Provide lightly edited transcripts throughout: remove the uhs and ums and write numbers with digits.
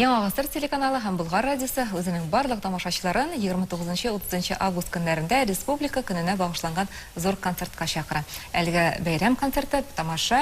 Яңа гасыр телеканалы һәм Болгар радиосы үзенең барлык тамашачыларын 29-30 август көннәрендә Республика көненә багышланган зур концертка чакыра. Әлеге бәйрәм концерты Тамаша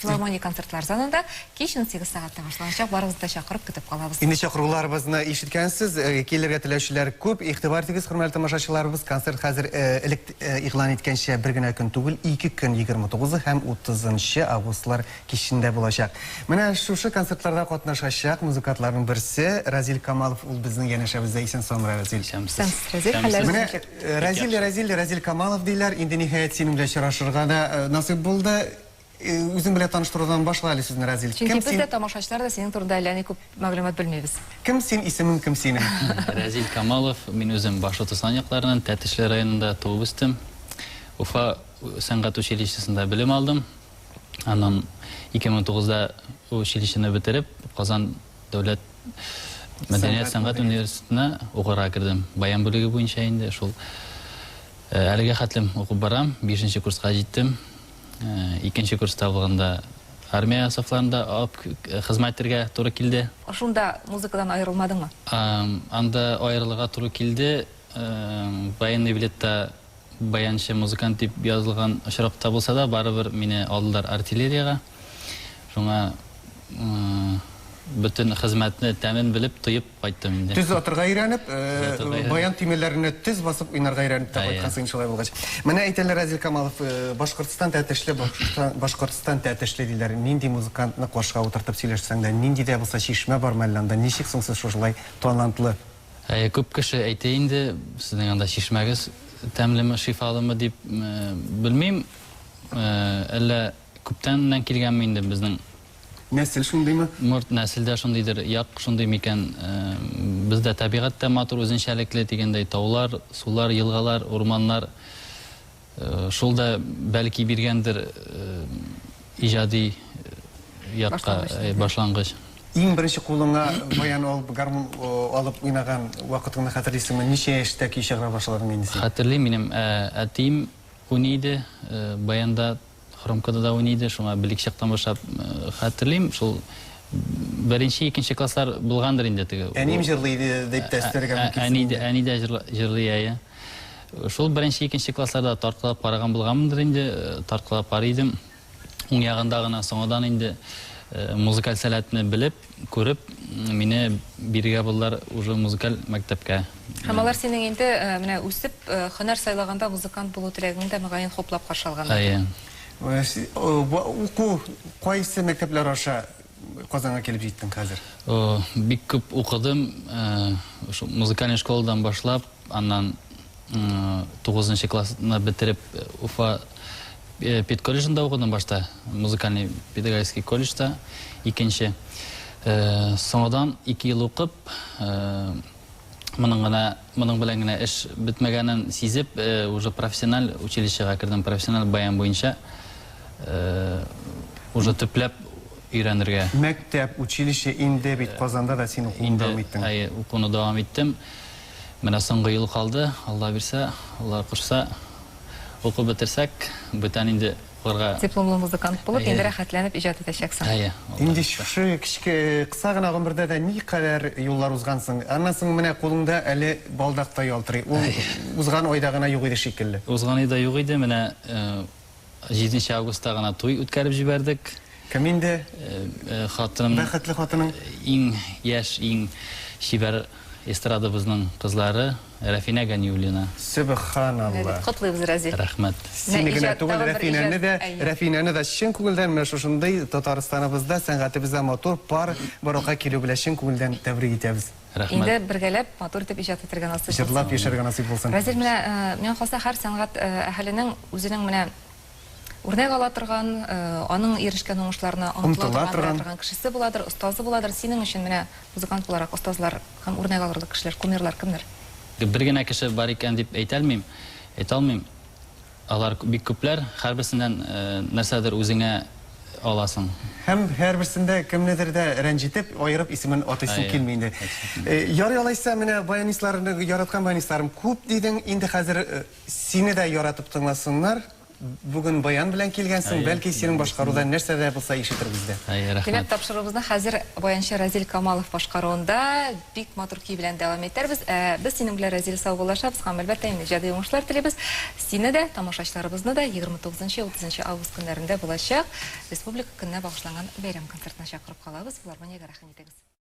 филармония концертлар залында кич 18 сәгатьтә башланачак. Барыгызны да чакырып көтеп калабыз. Инде чакыруларыбызны ишеткәнсез, килергә теләүчеләр күп. Игътибар итегез, хөрмәтле тамашачыларыбыз, концерт хәзер элек игълан иткәнчә бер генә көн түгел, ике көн, 29 һәм 30 августлар кичендә булачак. Менә шушы концертларда катнашачак музыкантларның берсе Разил Камалов, ул безнең янәшәбездә. Исән-саумы, Разил? Исәнмесез. Разил, хәлләрегез Менә ничек? Разил, Разил, Разил Камалов диләр. Инде ниһаять синең белән очрашырга да насыйп булды. Үзең белән таныштырудан башла әле сүзне, Разил. Чөнки без дә, тамашачылар да синең турында әллә ни күп мәгълүмат белмибез. Кем син, исемең кем синең? Разил Камалов, мин үзем Башкортостан якларыннан, Тәтешле районында туып үстем. Уфа сәнгать училищесында белем алдым. Аннан 2009-да училищены бетереп, Казан дәүләт мәдәният сәнгать университетына укырга кердем. Баян бүлеге буенча инде шул. Әлегә хәтлем укып барам, бишенче курска җиттем. Икенче курста булганда армия сафларында алып хезмәт итәргә туры килде. Шунда музыкадан аерылмадыңмы? Анда аерылырга туры килде. Военный билетта баянчы, музыкант дип язылган очракта булса да, барыбер мине алдылар артиллериягә. Шуңа бөтен хезмәтне тәмен белеп, тоеп кайттым инде. Төз атырга өйрәнеп, баян төймәләренә төз басып уйнарга өйрәнеп тә кайткансың инде шулай булгач. Менә әйтәләр, Разил Камалов, Башкортстан Тәтешле, Башкортстан Тәтешле диләр. Нинди музыкантны каршыга утыртып сөйләшсәң дә, нинди дә булса чишмә бармы әллә анда? Ничек соң сез шушылай талантлы? Әйе, күп кеше әйтә инде, сезнең анда чишмәгез тәмлеме, шифалымы дип, белмим, әллә күптәннән килгәнме инде безнең. Нәсел шундыймы? Морт нәсел дә шундыйдыр, як шундый микән? Бездә табигать тә матур, үзенчәлекле дигәндәй, таулар, сулар, елгалар, урманнар. Шул да бәлки биргәндер иҗади якка башлангыч. Иң беренче кулыңа баян алып, гармун алып уйнаган вакытыңны хәтерлисеңме? Ничә яшьтә көй чыгара башладың инде син? Хәтерлим, минем әтием уйный иде баянда. Хромкада да уйный иде, шуңа белек чактан башлап хәтерлим, шул беренче, икенче класслар булгандыр инде теге. Әнием җырлый иде дип тә өстәргә мөмкинсең инде. Әни дә, әни дә җырлый, әйе. Шул беренче, икенче классларда тарткалап караган булганмындыр инде, тарткалап карый идем. Уң ягында гына соңадан инде музыкаль сәләтне белеп, күреп, мине бирергә булдылар уже музыкаль мәктәпкә. Һәм алар синең инде менә үсеп, һөнәр сайлаганда музыкант булу теләгеңне дә мөгаен хуплап каршы алганнар. Әйе. Уку кайсы мәктәпләр аша Казанга килеп җиттең хәзер? Бик күп укыдым. Шул музыкальный школадан башлап, аннан тугызынчы классны бетереп, Уфа педколледжында укыдым башта, музыкальный педагогический колледжда икенче. Соңадан ике ел укып, моның гына, моның белән генә эш бетмәгәнен сизеп, уже профессиональ училищега кердем, профессиональ баян буенча уже төпләп өйрәнергә. Мәктәп, училище, инде бит Казанда да син укуыңны дәвам иттең. Әйе, укуны дәвам иттем. Менә соңгы ел калды, Алла бирсә, Алла кушса, укып бетерсәк, бүтән инде укырга. Дипломлы музыкант булып, инде рәхәтләнеп иҗат итәчәксең. Әйе, Алла Инде шушы кечке, кыса гына гомердә дә никадәр юллар узгансың. Аннан соң менә кулыңда әле балдак та ялтырый. Ул узган айда гына юк иде шикелле. Узган айда юк иде, менә Җиденче августта гына туй үткәреп җибәрдек. Кем инде? Хатыным. Бәхетле хатының. Иң яшь, иң чибәр эстрадабызның кызлары Рәфинә Ганиуллина. Сөбханалла. Котлыйбыз, Рәзил. Рәхмәт. Сине генә түгел, Рәфинәне дә, Рәфинәне дә чын күңелдән менә шушындый Татарстаныбызда, сәнгатебездә матур пар барлыкка килү белән чын күңелдән тәбрик итәбез. Рәхмәт. Инде бергәләп матур итеп иҗат итәргә насыйп булсын. Җырлап яшәргә насыйп булсын. Разил, менә миңа калса, һәр сәнгать әһеленең үзенең менә үрнәк ала торган, аның ирешкән уңышларына омтыла торган, торган кешесе буладыр, остазы буладыр. Синең өчен менә музыкант буларак остазлар һәм үрнәк алырлык кешеләр, кумирлар кемнәр? Бер генә кеше бар икән дип әйтә алмыйм, әйтә алмыйм. Алар бик күпләр, һәрберсеннән нәрсәдер үзеңә аласың. Һәм һәрберсендә кемнедер дә рәнҗетеп, аерып исемен атыйсың килми инде. Ярый алайса, менә баянистларны, яраткан баянистларым күп дидең, инде хәзер сине дә яратып тыңласыннар. Бүген баян белән килгәнсең, бәлки синең башкаруда нәрсә дә булса ишетербез дә. Әйе, рәхмәт. Димәк, тапшыруыбызны хәзер баянчы Разил Камалов башкаруында бик матур көй белән дәвам итәрбез. Ә без синең белән, Разил, саубуллашабыз һәм, әлбәттә, инде иҗади уңышлар телибез. Сине дә, тамашачыларыбызны да 29, 30 август көннәрендә булачак Республика көненә багышланган бәйрәм концертына чакырып калабыз. Филармониягә рәхим итегез.